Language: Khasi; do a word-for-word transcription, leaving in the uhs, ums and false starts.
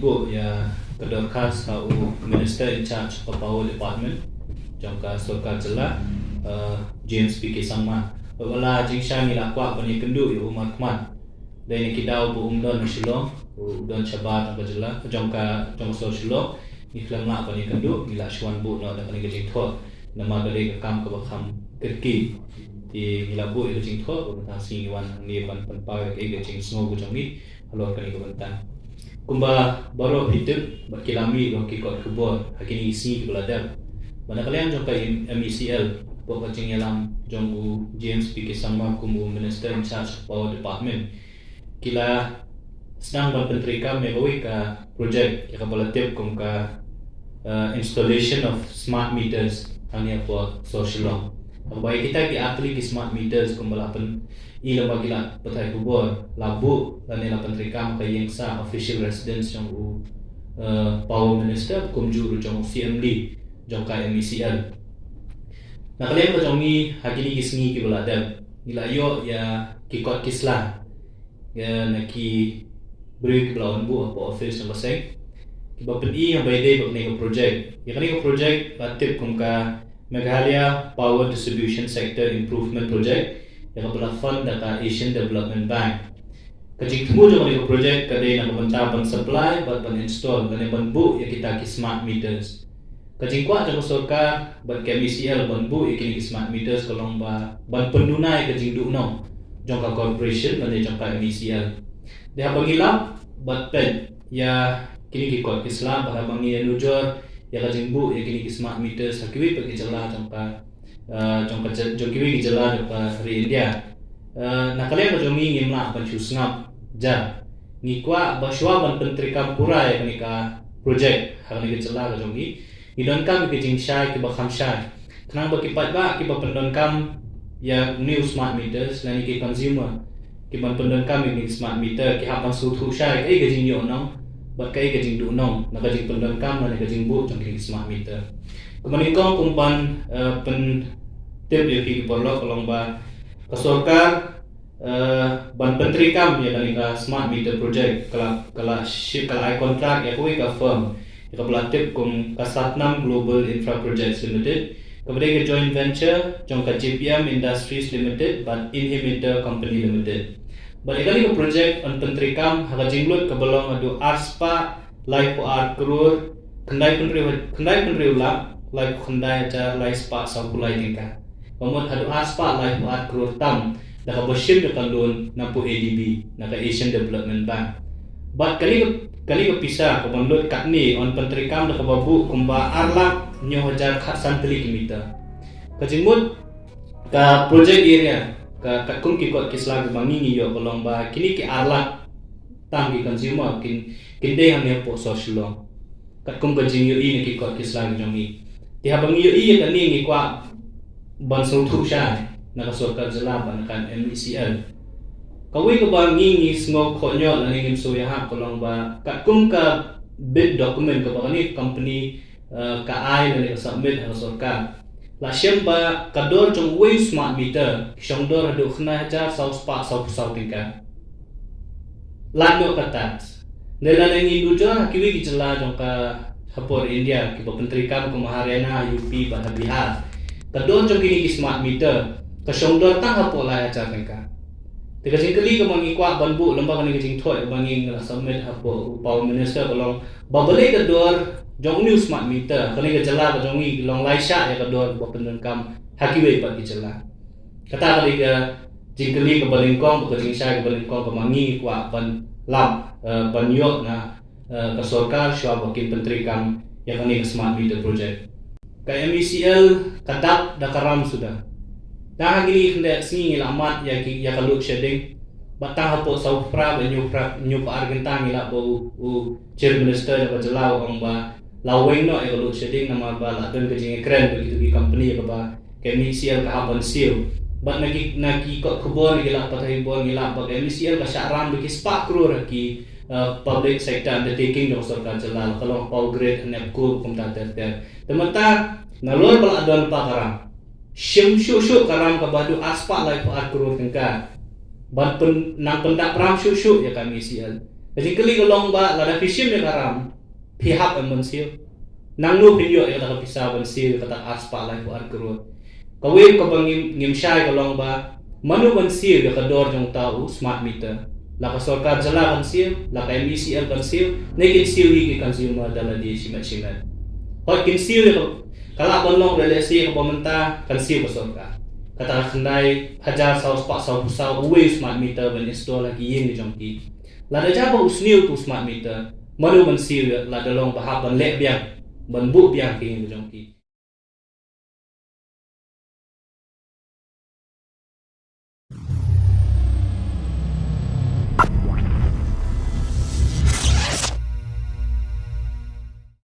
Ko ïa ka dorkhas ha u Minister in charge ka Power Department jong ka sorkar jylla, uh, James P K Sangma. Ba la jingshai ngi la kwah ban ïakynduh ïa u markhmat. Dei na ki daw ba um don ha Shillong, u don shabar jong ka jylla, jong ka, jong ka sor Shillong. Ngi khlem lah ban ïakynduh, ngi la shu wan buh noh da kane ka jingthoh. Namar ka dei ka kam kaba kham kyrkieh. Te ngi la buh ïa ka jingthoh, ba mynta sngi ngi wan hangne ban pynpaw ïa ka jingsngew ka jong ngi halor kane ka bynta. Kumba baroh phi tip bad ki la mih ruh ki kot khubor ha kine ki sngi kiba la dep, ba na ka liang jong ka M E C L, hapoh ka jingïalam jong u James P K Sangma kum u Minister in charge of Power Department, ki la sdang ban pyntreikam ïa kawei ka project ïa kaba la tip kum ka, uh, installation of smart meters hangne hapoh sor Shillong. Kaba ïa kita ki ar tylli ki smart meters kumba la pyn i lem ba ki la pathai khubor, la buh lane la pyntreikam ha ka ïing sah, official residence jong u, uh, Power Minister, kumjuh ruh jong u C M D jong ka M E C L. Na ka liang ka jong ngi ha kine ki sngi kiba la dep, ngi la ïoh ïa ki kot ki sla ïa na ki briew kiba la wan buh hapoh office jong ka seng, kiba pyni ïa ba ïadei bad kane ka project. Ïa kane ka project la tip kum ka Meghalaya Power Distribution Sector Improvement Project, ïa kaba la fund da ka Asian Development Bank. Ka jingthmu jong kane ka project ka dei na ka bynta ban supply bad ban install lane ban buh ïa kita ki smart meters. Ka jingkwah jong ka sorkar bad ka M E C L ban buh ïa kine ki smart meters ka long ba ban pynduna ïa ka jingduhnong jong ka corporation lane jong ka M E C L. Te haba ngi lap bad peit ïa kine ki kot ki sla, bad haba ngi ïanujor ïa ka jingbuh ïa kine ki smart meters ha kiwei pat ki jylla jong ka, uh, jong ka jy-, jong kiwei ki jylla jong ka ri India. Uh, na ka liang ka jong ngi ngim lah ban shu sngap jar. Ngi kwah ba shuwa ban pyntreikam pura ïa kane ka project ha kane ka jylla ka jong ngi, ngi donkam ïa ki jingshai kiba kham shai. Khnang ba ki paidbah kiba pyndonkam ïa une u smart meters lane ki consumer kiban pyndonkam ïa une u smart meter ki hap ban sngewthuh shai kaei ka jingïohnong bad kaei ka jingduhnong na ka jingpyndonkam lane ka jingbuh jong kine ki smart meter. Kumba nyngkong kum ban, eh, pyntip ïa phi ki paralok ka long ba ka sorkar, eh, ban pyntreikam ïa kane ka smart meter project ka la, ka la shi-, ka la ai contract ïa kawei ka firm ïa kaba la tip kum ka Satnam Global Infra Projects Limited, kaba dei ka joint venture jong ka J P M Industries Limited bad Inhimeter Company Limited. Bad ïa kane ka project yn pyntreikam ha ka jinglut kaba long haduh arspah laiphew ar klur khyndai phew hynriew, khyndai phew hynriew lak laiphew khyndai hajar lai spah sawphew lai tyngka. Ka mut haduh arspah laiphew ar klur tam da kaba shim ïa ka loan na poh A D B, na ka Asian Development Bank. Bad kane ka, kane ka pisa kaban lut katne yn pyntreikam da kaba buh kumba ar lak hynñiew hajar khatsan tylli ki meter. Ka jingmut ka project area, ka katkum ki kot ki sla kiba ngi ngi ïoh ka long ba kine ki ar lak tam ki consumer kin, kin dei hangne hapoh sor Shillong. Katkum ka jingïohi na ki kot ki sla ki jong ngi. Te haba ngi ïohi ïa kane ngi kwah ban sngewthuh shai na ka sorkar jylla bad na ka M E C L. Kawei kaba ngi ngi sngew khohñiot lane ngim sngewïahap ka long ba katkum ka bid document kaba kane ka company, eh, ka ai lane ka submit ha ka sorkar, la shem ba ka dor jong uwei u smart meter ki shong dor haduh khyndai hajar saw spah sawphew saw tyngka. Lait noh ka tax. Hynrei lada ngi nujor ha kiwei ki jylla jong ka hapoh India kiba pyntreikam kum ha Haryana, U P bad ha Bihar, ka dor jong kine ki smart meter ka shong dor tang hapoh lai hajar tyngka. Te ka jingkylli kaba ngi kwah ban buh lem bad kane ka jingthoh kaba ngi la submit hapoh u Power Minister ka long ba balei ka dor jong une u smart meter ha kane ka jylla ka jong ngi ka long lai shah ïa ka dor kaba pyndonkam ha kiwei pat ki jylla. Kata ka dei ka jingkylli kaba nyngkong, ka jingshai kaba nyngkong kaba ngi kwah ban lap, eh, ban ïoh na, eh, ka sorkar shuwa ba kin pyntreikam ïa kane ka smart meter project. Ka M E C L ka dap da ka ram suda. Tang ha kine ki khyndai sngi ngi la mad ïa ki, ïa ka load shedding. Bad tang hapoh sawphra bad hynñiewphra, hynñiewphew ar kynta ngi la ba u, u Chief Minister jong ka jylla u ong ba la weng noh ïa ka load shedding namar ba la don ka jingïakren bad kito ki company kaba ka M E C L ka hap ban siew. Bad na ki, na ki kot khubor, na ki lad pathai khubor ngi lad ba ka M E C L ka shah ram da ki spah klur ha ki, uh, public sector undertaking jong sorkar jylla, la ka long Power Grid, NEEPCO, kumta ter ter. Te mynta nalor ba la don pat ka ram, shim shuh shuh ka ram kaba haduh arspah laiphew ar klur tyngka ban pyn, nang pyndap ram shuh shuh ïa ka M E C L. Ka jingkylli ka long ba lada phi shim ïa ka ram, phi hap em ban siew? Nangno phin ïoh ïa kata ka pisa ban siew ïa kata ka arspah laiphew ar klur? Kawei kaba ngim, ngim shai ka long ba mano ban siew ïa ka dor jong uta u smart meter. La ka sorkar jylla kan siew, la ka M E C L kan siew, ne kin siew hi ki consumer da lade shimet shimet. Hooid, kin siew ïa ka, ka lah ban long re lehse kaba mynta kan siew ka sorkar. Kata ka khyndai hajar saw spah saw phew saw uwei u smart meter ban install ha ki ïing jong ki. Lada jia ba u sniew utu u smart meter, mano ban siew ïa, lada long ba hap ban leh biang, ban buh biang ki ïing jong ki?